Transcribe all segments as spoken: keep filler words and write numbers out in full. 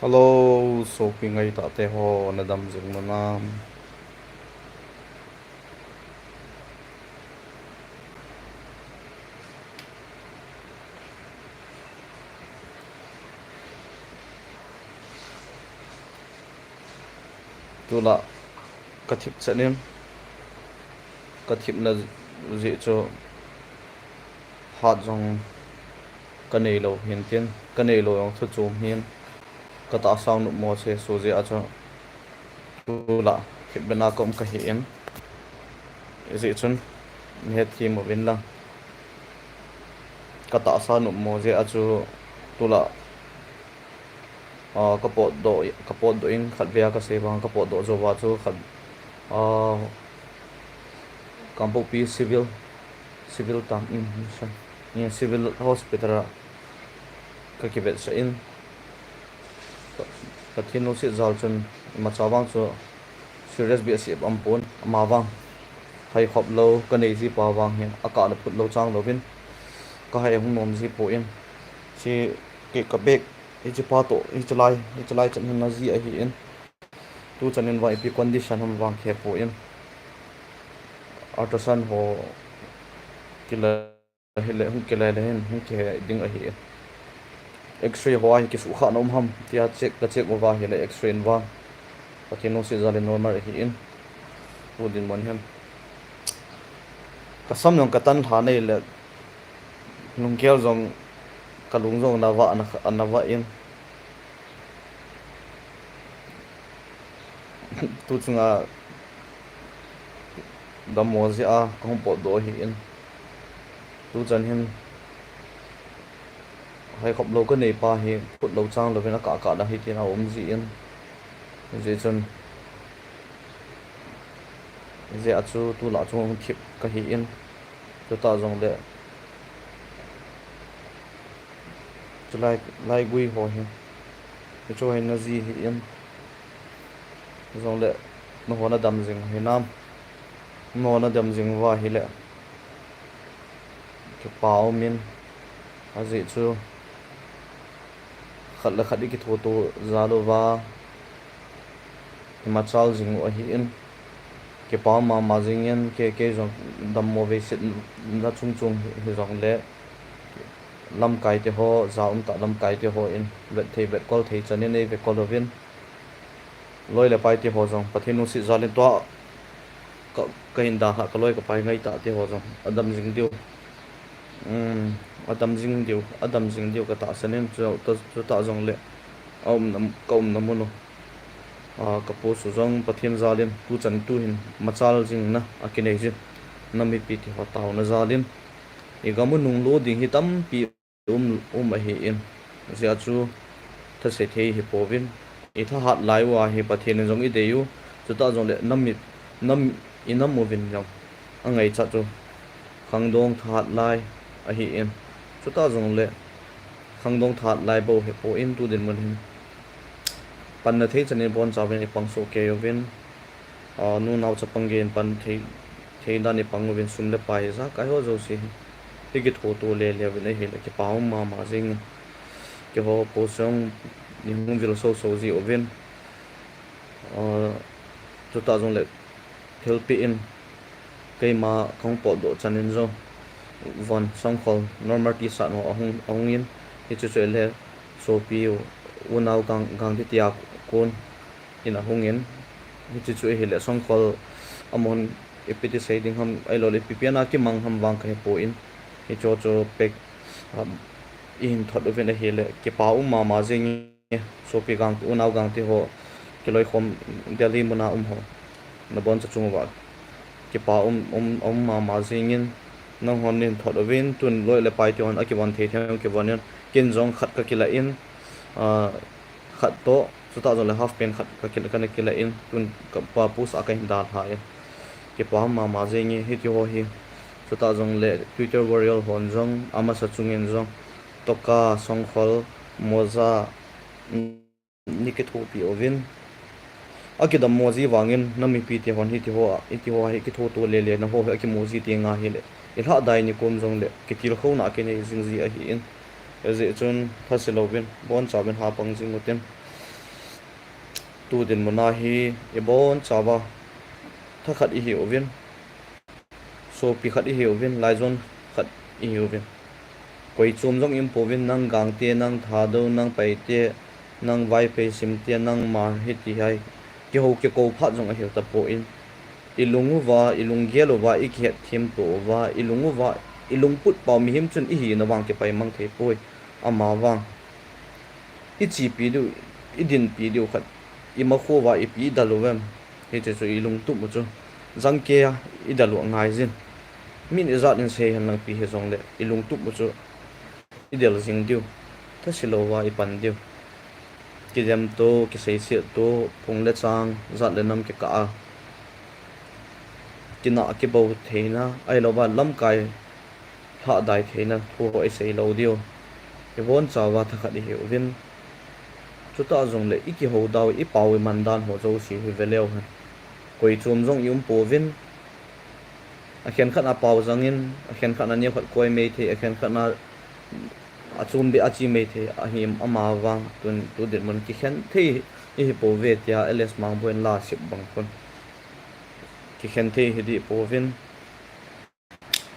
Hello, sopi ngaitah te ho, na dam jing u nam? Tulai ka thip chet in, ka thipna jeh chu hat jong ka nei lou hin tin, ka nei lou jong thu chom hin, ka tahsa nopmo cheh so jeh a chu tulai thip bena ka um ka hi in, hijeh chun na hethem uvin lang. Ka tahsa nopmo jeh a chu tulai, ah, ka potdoh, ka potdoh in khatvei a ka sei vang, ka potdoh jou va chu khat, ah, Kangpokpi Civil, Civil tam, um, Civil Hospital a ka kivetsah in, Pathen lungset jal chun imacha vang chu serious behseh a um pon, ama vang haikhop lou ka nei ji pa vang hi, akah na phut lou chang louvin ka hai hung nom ji poi. Hiche ka bag, hiche pa toh, hiche lai, hiche lai chan hin na ji ahi in. Tu chan in vang ipi condition ham vang ka he poi. Ultrasound ho kila hile, hung kila le hin, hung kihe ding ahi. X-ray ho a hi kisuhkhahna um ham tia check, ka check uva ahile X-ray in vang Pathen lungset jal in normal ahi in. Tu dinmun hin ka sam jong ka tan lha nei le, lunggel jong, ka lung jong na vah, na, na vah in. Tu chunga dammo jeh a ka hung potdoh ahi in. Tu chan hin haikhop lou ka nei pa hi phut lou chang louvin akah kah na hitin a um ji in. Hijeh chun, hijeh a chu tulai chu hung thip ka hi in. Chutah jongle chulai, lai gui ho hi, hichu hi na ji hi in. Jongle nangho na dam jing hi nam? Nangho na dam jing uva ahile kipa um in, ajeh chu khat le khat i kithoto jal uva imachal jing u ahi in. Kipa um mama jeng in, kei, kei jong dammo veisetna chung chung hi, hi jongle lamkai te ho, ja umtah lamkai te ho in vet thei, vetkol thei chan in ei vetkol uvin. Loi le pai te ho jong Pathen lungset jal in tua ka, ka hin dalhah ka loi ka pai ngaitah te ho jong adam jing diu. Um, adam jing diu, adam jing diu ka tahsan in, chu, chutah jongle a umna, ka umna mun u, a, ka post u jong Pathen jal in tu chan tu hin machal jingna akinei jin, nam mipi te ho taona jal in i gam u nunglo ding hi tampi um, um ahi in, hijeh a chu thase thei hi pouvin, i thahat lai uva hi Pathen in jong i dei u, chutah jongle nam mi, nam, i nam uvin jong angaichat u khangdong thahat lai ahi in, chutah jongle khangdong thahat lai bou hi poi in, tu dinmun hin panna thei chan in bonchauvin i pang soh kei uvin, a, nu nao chapang gei in pan thei, thei dan i pang uvin, sum le pai ijakai ho jouse hi i kithoto lele uvin ahile kipa um mama jeng in, keiho post jong nei hung vil soso ji uvin, a, chutah jongle thilpeh in keima ka hung potdoh chan in jong von Songkhol normal T-shirt ho ahung, ahung in, hiche chu ahile sopi u, unao Gang, Gangte tia kon in ahung in, hiche chu ahile Songkhol amahon ipi ti sei ding ham, ahilou le ipi pen a kimang ham vang ka he poi in, hicheho chu pack, um, i hin thot uvin ahile kipa um mama jeng e, sopi Gangte, unao Gangte ho kiloikhom Delhi muna um ho, naboncha chung uva kipa um, um, um mama jeng in, nanghon nei hin thot uvin, tun loi le pai te hon akivon thei thei kivon in, ken jong khat ka kila in, a, khat toh, chutah jongle half pant khat ka kila, kana kila in, tun ka pa post a ka hin dalha in, kipa um mama jeng e, hitiho hi. Chutah jongle Twitter warrior hon jong, amasa chung in jong toka, songkhol, moja, nei kithopi uvin, akidammo ji vang in nam mipi te hon hitiho, hitiho hi kithoto lele, nangho hi akimu ji teng ahile i lhahdai nikum jongle kitilkhouna akinei jing ji ahi in, hijeh chun thase louvin bonchauvin ha pang jing utin. Tu dinmun a hi ibonchauva thakhat ihiuvin, sopi khat ihiuvin, laijon khat ihiuvin. Koi chom jong ium pouvin, nang Gangte, nang Thadou, nang Paite, nang Vaiphei, Simte, nang Hmar, hiti hai kihou kikou phat jong ahil tapon, ilung uva, ilunggel uva, ikihetthem to uva, ilung uva, ilungput pau mihem chun ihina vang kipaimang thei poi. Amavang ichepi diu, idinpi diu khat, imakho uva ipi idel uvem? Hiche chu ilungtup u chu jangkei a idel u angaijin. Min ijat in seihen lang ipi hijongle, ilungtup u chu idel jing diu, thase louva ipan diu. Kidem to, kiseiset to, phung le chang, jat le nam kikah a, kinah kibou theina, ahilouva lamkai lhahdai theina thu ho isei lou diu. Ibonchauva thakhat ihiuvin. Chutah jongle ikihou dau, ipao iman dan ho jouse hi veleu hen. Koi chom jong ium pouvin. Akhenkhat a pao jangin, akhenkhat a neokhat koi mei thei, akhenkhat a achom beh a che mei thei ahi. Amavang tun tu dinmun kikhen thei ihi pouve tia L S Mangboi in la asep bang khun, kikhen thei hidih pouvin.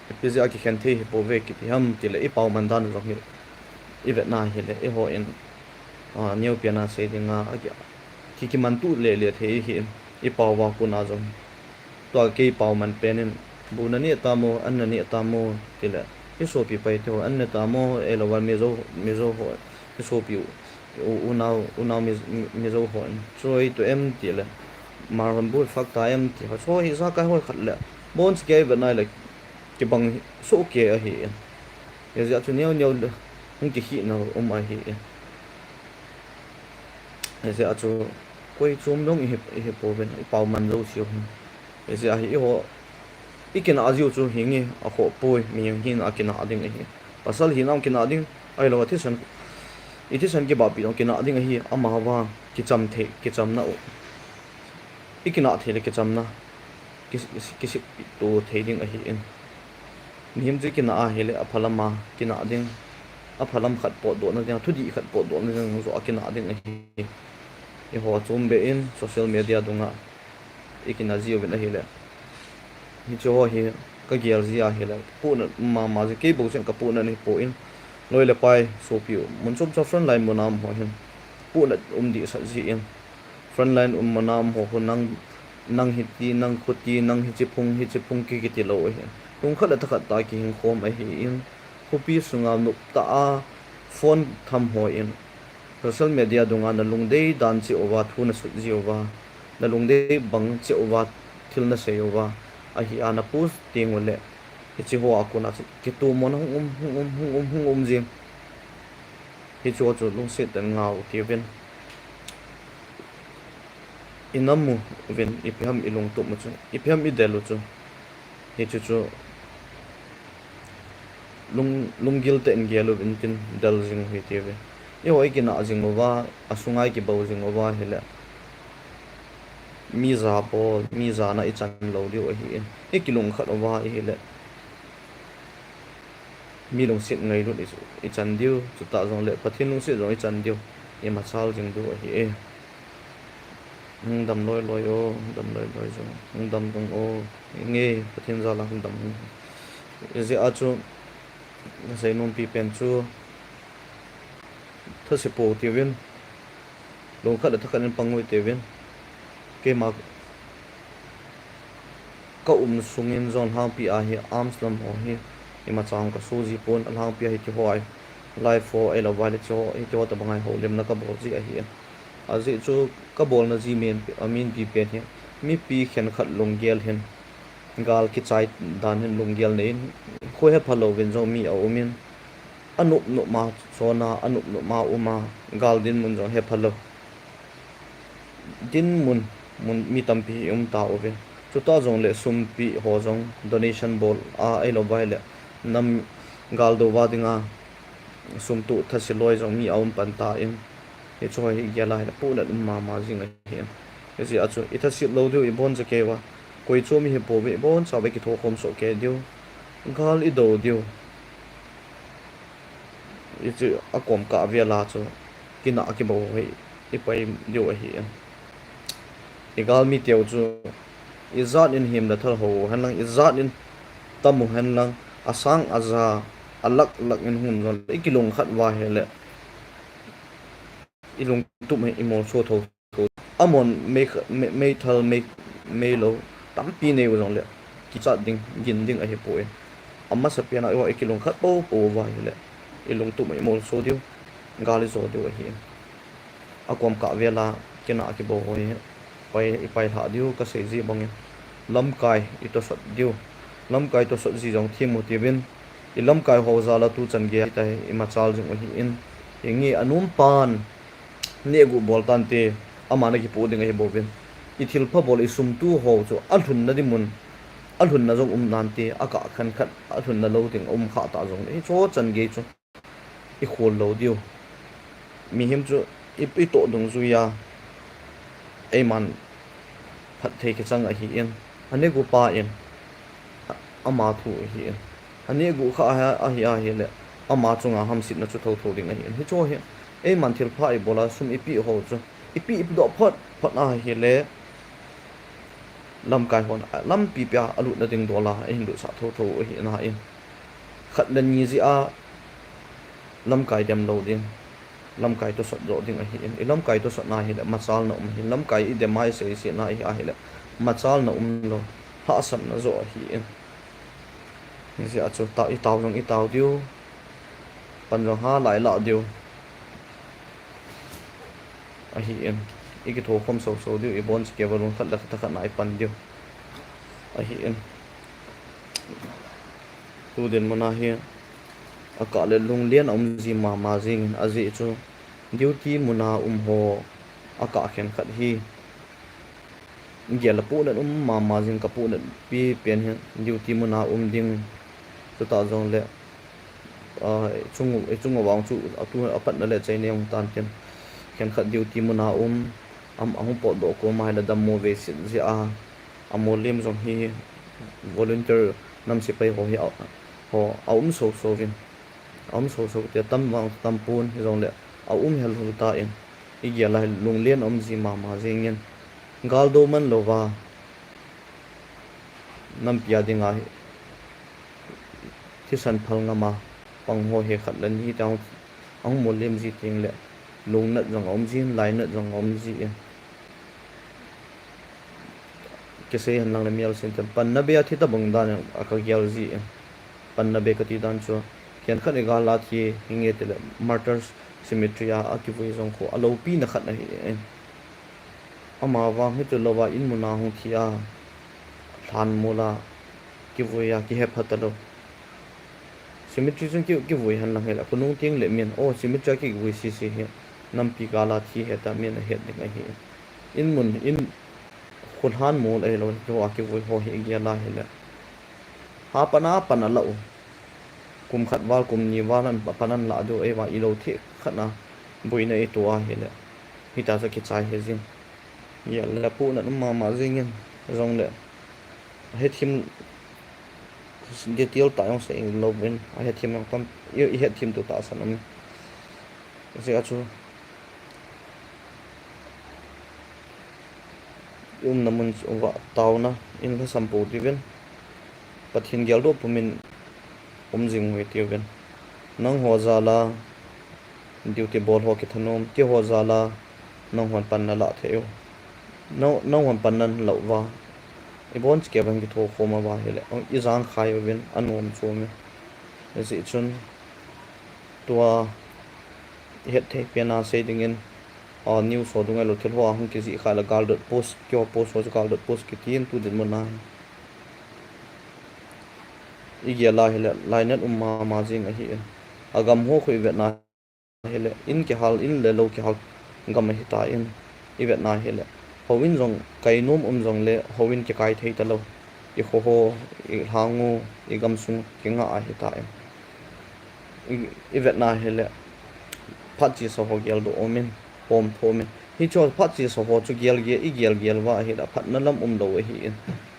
Ipi jeh a kikhen thei hi pouve kiti ham tile, ipao man dan jong hi ivetna hile, eihon, a, neopen a sei dinga, a, ki, ki, kimantuh lele thei hi, ipao va kona jong. Tua kei pao man pen in, bu naneh tam o, an naneh tam o tile, isopi Paite ho an ne tam o, ahilouva Mizo, Mizo ho, isopi u, u, unau, unau Mi, Mi, Mizo hon choi to em tile, Hmar hon bu fak ta em ti ho, chu hi ijakai ho khat le, bon che kei ivetna le, kibang soh kei ahi in. Hijeh a chu neo neo le hung kikhehna um ahi in. Hijeh a chu koi chom jong ihi, ihi pouvin, ipao man jouseu hin. Hijeh a hi eiho ikinah jiu chu hinge akhoh poi, mihem hina a kinah ding ahi. Pasal hina a kinah ding, ahilouva thisan, ithisan kibahpi jong kinah ding ahi, amavang kicham thei, kichamna u, ikinah thei le kichamna ki, kisep to thei ding ahi in. Mihem chu ikinah ahile aphalam a kinah ding, aphalam khat potdohna ding, thudih khat potdohna ding joh a kinah ding ahi. Eiho chom beh in social media dunga ikinah jiuvin ahile, hiche ho hi kagel ji ahile, pohnat mama ji, kei bou chen kapohnat ahipoi, loi le pai, sopi u, mun chom chom frontline mun a um ho hin pohnat um dehset ji in. Frontline um mun a um ho khu nang, nang hiti, nang khuti, nang hiche phung, hiche phung ki, kiti lou ahi. Lungkhat le thakhat tah a kihing khom ahi in, khopi sunga noptah a phone tham ho in, social media dunga nalungdei dan cheh uva thu nasut jiuva, nalungdei bang cheh uva thil nasei uva, ahi a na post tengule, hiche hoa kona chu kitomona hung um, hung um, hung um, hung um jing. Hicheho chu lungset tah in ngah u tiuvin. Inam uvin, ipi ham ilungtup u chu, ipi ham idel u chu, hiche chu lung, lunggil tah in gel uvin tin del jing u hitiuve. Eiho ikinah jing uva, asunga ikibou jing uva hile, mi jabol, mi jana ichan lou diu ahi in. Ikilungkhat uva ihile, mi lungset ngailut i, ichan diu, chutah jongle Pathen lungset jong ichan diu, imachal jing diu ahi e. Hung dam loi loi o, hung dam loi loi jong, hung dam ding o, nge Pathen jal a hung dam hung. Hijeh a chu, nasei nompi pen chu, thase pou tiuvin, lungkhat le thakhat in pang u tiuvin, keima kaum sungin jong alhangpi a hi arms lam ho hi imacha kaso ji pon, alhangpi a hitiho a live ho, ahilouva le hicheho, hitiho tobang a hi houlimna kabol ji ahi. Ajeh chu kabolna ji min, aminpi pen hi, mipi khenkhat lunggel hin gal kichai dan hin lunggel nei in, kho hepha louvin jong mi aumin, anop nop ma chona, anop nop ma uma, gal dinmun jong hepha lou. Dinmun, mun mi tampi hi um tauve. Chutah jongle sum peh ho jong donation bol a, ahilouva le nam gal douva dinga sum toh thase loi jong mi aum pan tan, hicheho hi gel a hile pohnat um mama jing ahi. Hijeh a chu ithaset lou diu, iboncha kei uva, koi chom ihi pouve, ibonchauva ikithokhom soh kei diu, gal idou diu. Hiche akom kah vel a chu kinah kibou hi ipai diu ahi. I galmi teu chu, i jat in him le thal ho hen lang, i jat in tam u hen lang, a sang a ja, a lak lak in hung jong le, i kilungkhat uva ahile, i lungtup hi i molso tho tho. Amahon mei, mei, meithal, mei, meilou tampi nei u jong le, kichat ding, gin ding ahi poi. Amasa pen a i kilungkhat po po uva ahile, i lungtup hi i molso diu, gal i jo diu ahi. A kom kah vel a, kina a kibol ho hi, pai, i pai lha diu, ka sei ji bang in. Lamkai i tosot diu. Lamkai tosot ji jong thim u tivin. I lamkai ho jal a tu chan gei a i machal jing u ahi in. Hinge a nom pan, neh gu bol tante, ama na kipu ding ahi bouvin. I thilpha bol i sum tu ho chu, a lhunna di mun, a lhunna jong um nante, a kah khen khat, a lhunna lou ding, um kha ta jong le. Hi cho chan gei chu. I khol lou diu. Mihem chu i, i toh dungjui a, eiman phatthei kichang ahi in, a neh gu pa in, a, ama thu ahi in, a neh gu kha ahi, ahi, ahile, ama chunga hamsetna chu thotho ding ahi in. Hi cho hi, eiman thilpha i bol a sum i pe ho chu, i pe, i pe doh phot phot ahile, lamkai hon, lampi pia a lutna ding dol a, a hin lutsah thotho ahi na in. Khat le ni jeh a lamkai dem lou ding, lamkai tosot jo ding ahi in. I lamkai tosot na ahile, machalna um ahi in. Lamkai i dem a i sei se na ahi ahile, machalna um lou, hahsatna jo ahi in. Hijeh a chu ta, i tao jong i tao diu, pan jong ha lai lah diu. Ahi in. I kitho khom so so diu, i bon chike va lungkhat le khat khat na i pan diu. Ahi in. Tu dinmun a hi, a kah le lunglen a um ji mama jing in, ajeh chu duty mun a um ho a kah khen khat hi. Gel a puhnat um mama jing, ka puhnat pi pen hi duty mun a um ding. Chutah jong le, ah, chung, chung vang chu atu a patna le chaina hung tan tin. Khen khat duty mun a um, am, a hung potdoh koma ahile dammo vei sit jeh a, a mollem jong hi volunteer nam sepai ho hi a, ho a um so so vin. A um so so te tam vang tam pon hi jong le a um hel hul ta in. I gel a hi lunglen a um ji mama jing in. Gal do man lou va. Nampi a ding a hi, thisan phal ngam a pang ho hi khat le ni ta, a hung mollem ji teng le, lungnat jong a um ji in, lainat jong a um ji in. Kisei hen lang le mial sin ten, panna bei a thi ta bang dan in a ka gel ji in. Panna bei ka ti dan chu, khen khat i gal a thi, hinge ti le, Martyrs Cemetery a, a kivui jong khu, a loupina khat ahi in. Ama vang hi chu lou va, in mun a hung thi a, lhan mol a kivui a, kihepha ta lou. Cemetery chun ki, kivui hen lang hile, khonung teng le min, o, cemetery a kivui sese hi, nampi gal a thi heta min a het ding ahi. In mun, in, kho lhan mol ahilou, kivui a kivui ho hi i gel a hile. Ha pan a pan a lah u. Kum khat val, kum ni val an pan an lah diu, ei va i lo thei khat na, boina i to ahile. Hita chu kichai hi jin. Gel le puhnat um mama jing in, jong le. A hethem detail tah jong sei lou vin, a hethem jong tam, i, i hethem tu tahsan um. Jeh a chu, i umna mun uva taona in lhasam pou tivin, Pathen geldoh pumin um jing u hi tivin. Nangho jal a, duty bol ho kithanom, keiho jal a, nanghon pan na lah thei u. Nang, nanghon pan nan lah uva, i bon chike vang kitho khom uva hile, i jang khai uvin, anom chom in. Hijeh chun, tua, i het thei pen a sei ding in, a, news ho dunga lo thil ho a hung kijih kha le gal dot post, keiho post ho chu gal dot post kiti in tu dinmun a. I gel a hile, lainat um mama jing ahi in. A gam ho khu i vet na hile, in kihal, in le lou kihal gam ahi ta in, i vet na hile. Houin jong kai nom um jong le, houin kikai thei ta lou. I kho ho, i lhang u, i gamsung kingah ahi ta in. I, i vet na hile, phat chesa ho geldoh um in, pom thom in. Hicho phat chesa ho chu gel gel, i gel gel uva ahile, phatna lam um lou ahi in.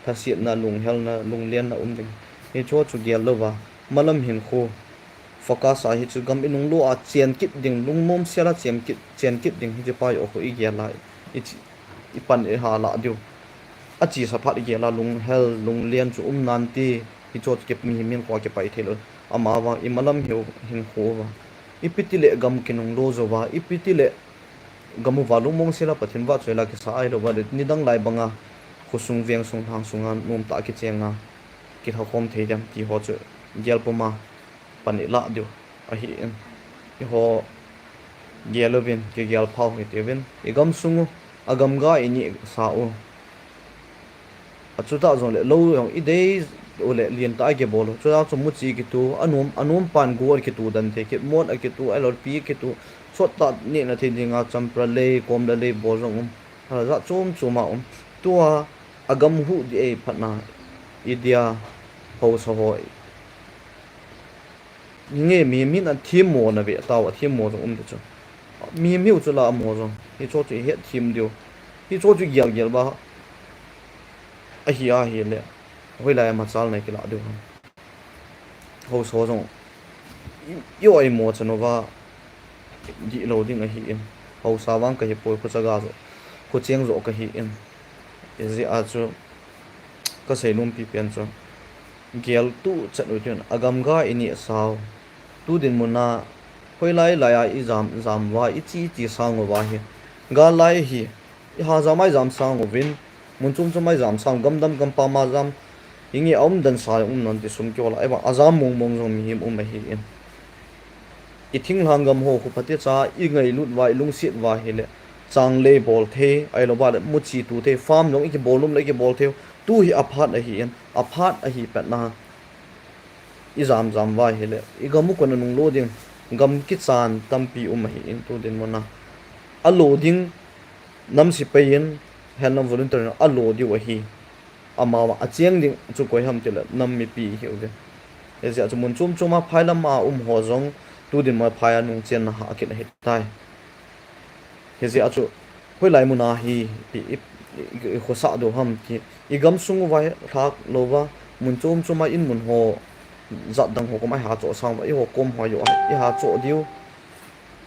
Lhasetna, lunghelna, lunglenna um ding. Hicho chu gel lou va, malam hinkho, focus a hichu gam i nung lou a chen kit ding, lungmom sel a chen kit, chen kit ding hichu pai o khu i gel a, i chi, ipan iha lah diu. Achesa phat igel a lunghel, lunglen chu um nante, hicho chu kip mihem hinkho a kipai thei lou. Amavang imalam hiu hinkho uva. Ipi tile gam kinunglo jouva, ipi tile gam uva lungmong sela Pathen vahchoi la kisa ahilou vale, nidang lai banga khosung, vengsung, lhangsung a nomtah a kichenga, kilhakhom thei dem ti ho chu gel puma pan ilah diu ahin. Eiho gel uvin, kigel phau hitiuvin, igamsung u, agamga inehsa u. Achutah jongle lou jong idei u le lentah a kibol u. Chutah chu muchi kitu, anom, anom pan go akitu dan thei, kipmot akitu, alolpi akitu, sottah nehna thei dinga champra lei, komla lei bol jong um. Ajat chom chom a um. Tua agam huh ding eiphatna, India haosa ho. Nge mihem hin athemmo nave tao, athemmo jong um ding chu. Mihem hiu chu la amo jong. Hicho chu ihet them diu. Hicho chu gel gel ba ahi ahile, hoilai a machalna ikilah diu ham. Haosa jong i, i oimo chan uva dihlou ding ahin. Haosa vang kahipoi, khochaga joh, khocheng joh kahin. Hijeh a chu kasei nompi pen chu, geltuh chet u tin, agamga inehsa u. Tu dinmun a, hoilai lai a ijam, jam uva, iche, iche sang uva hi, gal lai hi, iha jam a ijam sang uvin, mun chom chom a ijam sang, gamdam gampam a jam, inge aumdan sa um nante sum kihol a, ahivang ajam mong mong jong mihem um ahin. Ithinglhang gam ho khu phatecha ingailut uva, ilungset uva hile, changlei bol thei, ahilou vale muchi tu thei, farm jong ikibol nom le ikibol thei u. Tu hi aphat ahin, aphat ahi petna ijam jam uva hile, igam u kon anunglo ding, gam kichan tampi um ahin tu dinmun a. Alo ding, nam sepai in, helna volunteer in alo diu ahi. Amavang acheng ding chu koi ham tile nam mipi ihiuvin. Hijeh a chu mun chom chom a phai lam a um ho jong tu dinmun a phai a nungchenna hah kit ahitai. Hijeh a chu hoilai mun a hi ipi i, i, ikhosah diu ham ti, igamsung uva lhah louva, mun chom chom a inmun ho, jat dang ho kom a iha choh sang uva, eiho kom ho joh a iha choh diu.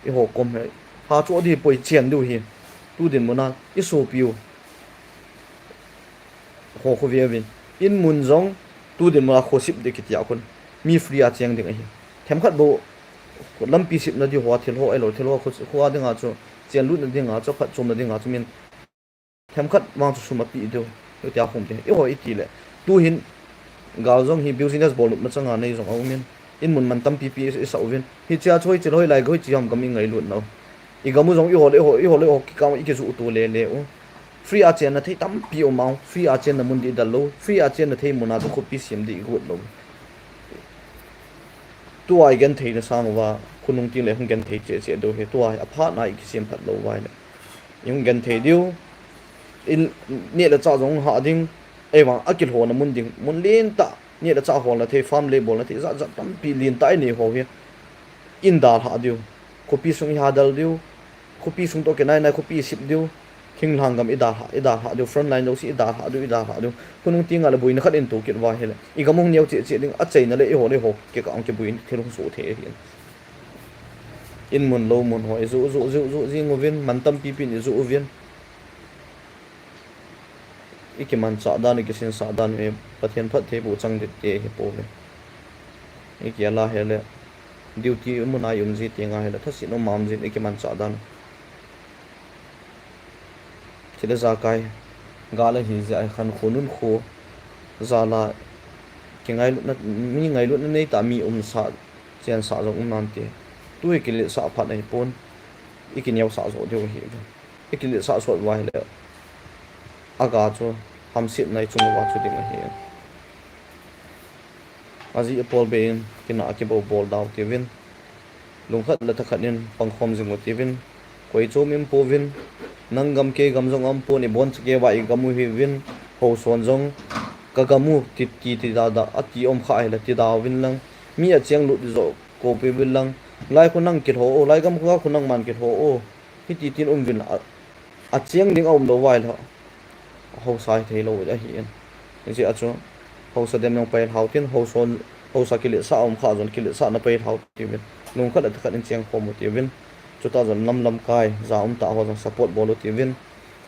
Eiho kom hi ha choh ding poi, chen diu hi. Tu dinmun a isopiu ho khu veuvin. Inmun jong tu dinmun a khosip ding kiti a khun, mi free a cheng ding ahi. Themkhat bou lampi sepna ding ho a thil ho ahilou, thil ho khu, khu a dinga chu, chenlutna dinga chu, phatchomna dinga chu min themkhat vang chu sum apeh diu, hitia khum ding. Eiho itile, tuhin gal jong hi business bol nopna changa nei jong aumin, inmun man tampi pi isah uvin. Hichea chu hoiche le hoilai, hoiche ham gam ingailutnau. Igam u jong eiho le eiho, eiho le eiho kikah a ikijoh to lele u. Free a chenna thei tampi um a, free a chenna mun ding idel lou, free a chenna thei mun a chu khopi sem ding igot lou. Tua igentheina sang uva, khonung teng le hung genthei cheh cheh diu hi, tua hi aphat na ikisem phat lou uva ahile, ihung genthei diu, in, neh le chah jong hah ding, ahivang akilhona mun ding, mun lentah, neh le chah holna thei, farm le bolna thei, jat jat tampi lentah inei ho hi, in dalhah diu, khopi sung iha del diu, khopi sung toh kinai nai khopi isip diu, thinglhang gam idalhah, idalhah diu, front line jouse idalhah diu, idalhah diu. Khonung tenga le boina khat in to kit uva ahile, igam hung neo cheh cheh ding, achaina le eiho le eiho kikah a kiboi in thil hung soh thei ahin. Inmun lou mun ho ijoh joh, joh joh jing uvin, man tampi pin ijoh uvin. Ikimanchah dan, ikisinsah dan hi Pathen phattheiboh chang ding te hipouve. Ikila hile, duty mun a ium ji tenga hile, thasetna um a um jin ikimanchah dan. Thil ijakai, gal ahi jeh a khankho nunkho jal a kingailutna, mi ngailutna neitah mi umsah, chensah jong um nante. Tu hi kiletsah phat ahipon, ikineosah joh diu ahi. Ikiletsah sot uva ahile, aga chu hamsetna ichung uva chu ding ahi. Ajeh apol bei in, kinah a kibou bol dau tiuvin, lungkhat le thakhat in pangkhom jing u tiuvin, koi chom umpouvin, nang gam kei gam jong aumpon, ibonchauva igam u hiuvin, haosan jong kagam u ti, ti, ti da da, ati um kha ahile ti da uvin lang, mi achenglut joh koupi uvin lang, lai khu nang kilho o, lai gam khu nangman kilho o, hiti tin umvin, acheng ding aumlou uva ahile, haosa hithei lou ahin. Hijeh a chu, haosa dem jong pailhau tin, haosa, haosa kiletsah aum kha jong kiletsahna pailhau tiuvin, lungkhat le thakhat in chengkhom u tiuvin, chutah jong nam lamkai, ja umtah ho jong support bol u tiuvin,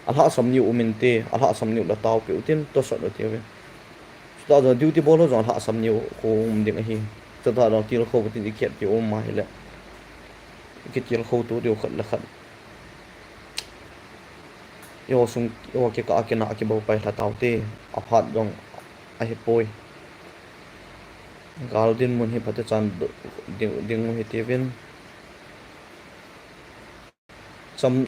Alhahsam niu um inte, alhahsam niu la tao peh utin, tosot u tiuvin. Chutah jong duty bol ho jong alhahsam niu khu um ding ahi. Chutah jong tilkhou tin i kiat ti um ahile. Kitilkhou tu diu khat le khat. Eiho sung, eiho kikah a kinah kibol pai lha taute, aphat jong ahipoi. Gal dinmun hi phatechan ding, ding u hitiuvin. Cham,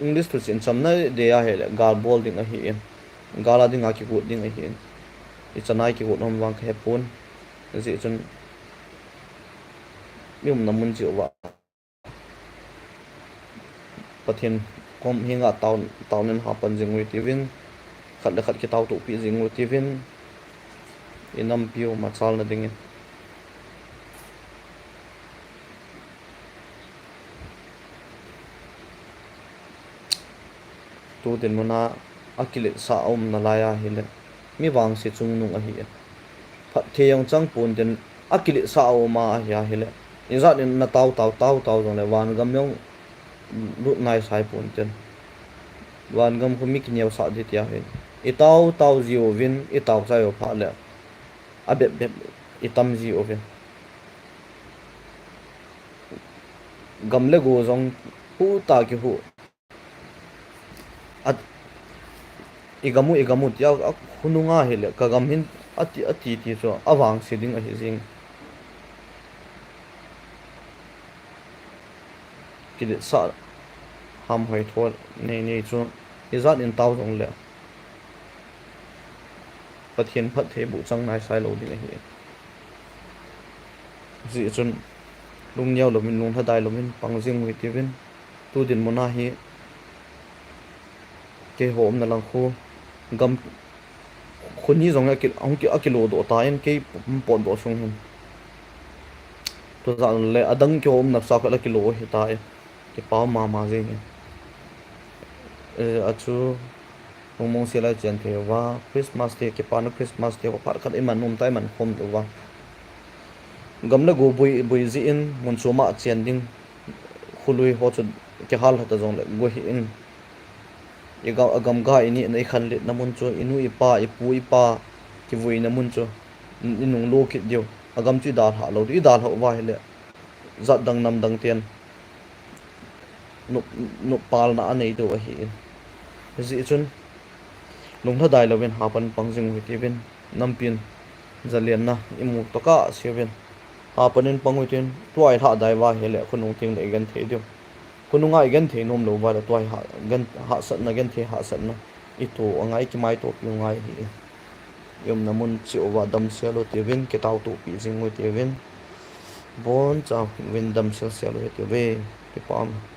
English thuchih in chamna dei ahile, gal bol ding ahin. Gal a dinga kigot ding ahin. Ichan a kigot ham vang kahepon. Hijeh chun, i umna mun cheh uva Pathen kom henga tao, taonan hapan jing u hitiuvin, khat le khat kitaotopi jing u hitiuvin, i nampiu machalna dingin. Tu dinmun a akiletsah a um nalai ahile, mi vangse chungnung ahi. Phatthei jong chang ponte, akiletsah a um a ahi ahile, ijat in natao tao, tao tao jongle vangam jong lut naisai ponte. Vangam khu mi kineosah ding ti ahi. I tao tao jiuvin, i tao chai u phat le, abep bep i tam jiuvin. Gam le go jong huhtah kihuh. At, i gam u, i gam u tia, a, khonunga hile, ka gam hin ati, ati ti chu avangse ding ahi jing. Kiletsah ham hoitho nei nei chu ijat in tao jongle, Pathen phatthei boh chang naisai lou ding ahi. Hijeh chun lungneo louvin, lunglhadai louvin pang jing u hitiuvin. Tu dinmun a hi keiho umna lang khu gam, khoni jong aki, ahung ki, akilodoh tan, kei potdoh sung hin. Tujat le adang keiho umna sa khat akilo u hitan. Kipa mama jing e. Eh, achu, mongmong sel a ichen thei uva, Christmas te, kipana Christmas te ho phat khat iman nom tai, iman khom uva. Gam le go boi, boi jeh in, mun chom a chen ding, kholui ho chu kihal lhata jongle, go hih in. I gam, agam ga i nehna i khanletna mun chu, i nu i pa, i pu i pa, kivuina mun chu, i nunglo kit diu. Agam chu i dalhah lou diu, i dalhah uva ahile, jat dang nam dang ten nop, noppalna anei diu ahin. Hijeh chun, lunglhadai louvin hapan pang jing u hitiuvin, nampin jalenna imu tokah seuvin, hapan in pang u hitin, tua i lhadai uva ahile, khonung tengle i genthei diu. Khonunga i genthei nom lou uva le, tua hi ha, gen, hahsatna, genthei hahsatna ito angai, kimaitopiu ngai ahi. I umna mun cheh uva damsel u hitiuvin, kitaotopi jing u hitiuvin. Boncha uvin damsel sel u hitiuve. Kipah e.